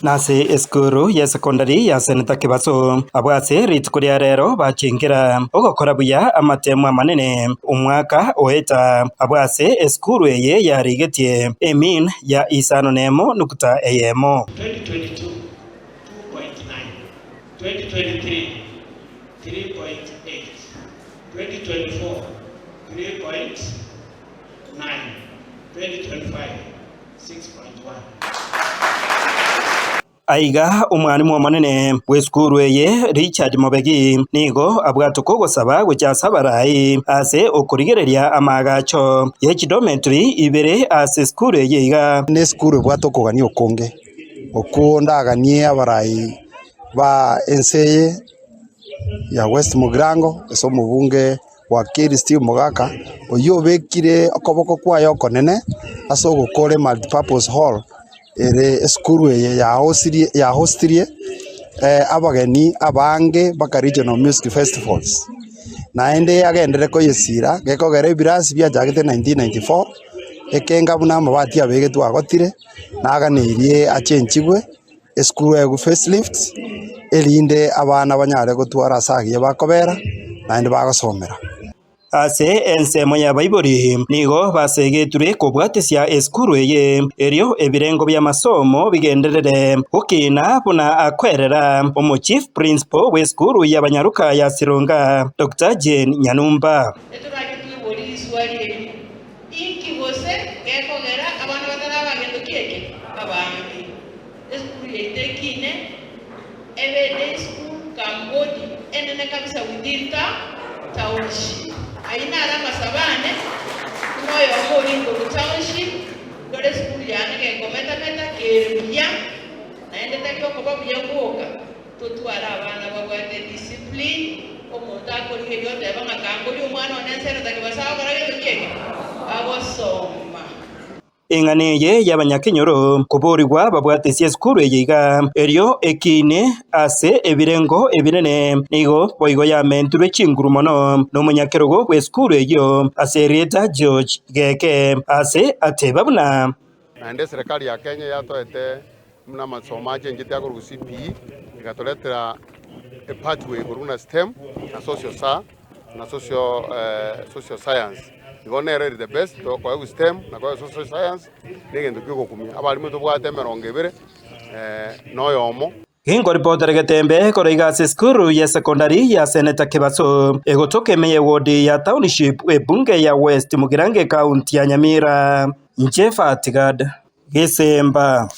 Nase esukuru y'esekondari ya Seneta Kibaso, abwo ase rituko ria rero bachengera ogokora buya amatemo amanene omwaka oeta, abwo ase esukuru eye yarigetie emean ya isano nemo nukuta eyemo. 2022, 2.9, 2023, 3.8, 2024, 3.9, 2025, 6.1. Aiga omwalimu omonene bw'esukuru eye Richard Mobegi nigo abwate okogosaba gochia ase abarai ase okorigereria amaagacho ye chidometry ibere ase esukuru eye iga. Nesukuru ebwate okogania okonge, okwo ndaganie abarai ba ense eye ya West Mugirango ase omobunge Wakili Steve Mogaka, oyio obekire okoboko kwaye okonene ase ogokora emultipurpose hall ere esukuru eye yahosirie yahostirie abageni abange mpaka regional music festivals. Naende agenderere koyesira gekogera ebirasi biachagete 1994, ekenga buna amabati abegetwe agotire, naganeirie achenchigwe. Esukuru eye facelift, erinde abana banyare gotwara ase agiya bakobera, naende bagosomera. Ase ensemo y'abaibori nigo basegeturwe kobwatisia esukuru eye, erio ebirengo bi'amasomo bigenderere gokiina buna akwerera omochief principal bw'esukuru y'abanyaruka ya Sironga, Doctor Jane Nyanumba. Etorake tweborie risuari eri, Inki gose gekogera abana bataraba gento ki eke? Abange. Esukuru yaito ekine, ebe day school cum boarding enene kabisa within ta township. Ayio naro amasabo ane, buna oyomo oria nkorwa township, ndore esukuru yane gekometameta, kere buya, naende tari okoba buya gwoka, Totware abana babwate discipline, omonto akorigereria oteba ng'a kangorie omwana one ensemo takebasa gokora gento ki eke? Agosoma. Eng'ana eye y'abanyakenyoro koborigwa babwatesie esukuru eye iga, erio ekiine ase ebirengo ebinene, nigo boigo yamentirwe chinguru mono nomonyakerogo bw'esukuru eyio ase erieta George Geke, ase ateba buna. Naende eserekari ya Kenya yatoete Buna amasomo achenchete akorokwa CPE, egatoretera epathway korwa buna STEM na social sa na social social science. Igo nero ere the best tokoegwa STEM na koegwa social science na egento kia ogokumia. Abalimu tobwate emerongo ebere na oyomo. Ginkoripotera getembe korwa iga ase esukuru ya sekondari ya Senator Kebaso, egotoka ime y'ewodi ya Township, ebunge ya West Mugirango ekaunti ya Nyamira. Inche Fatigad Gesemba.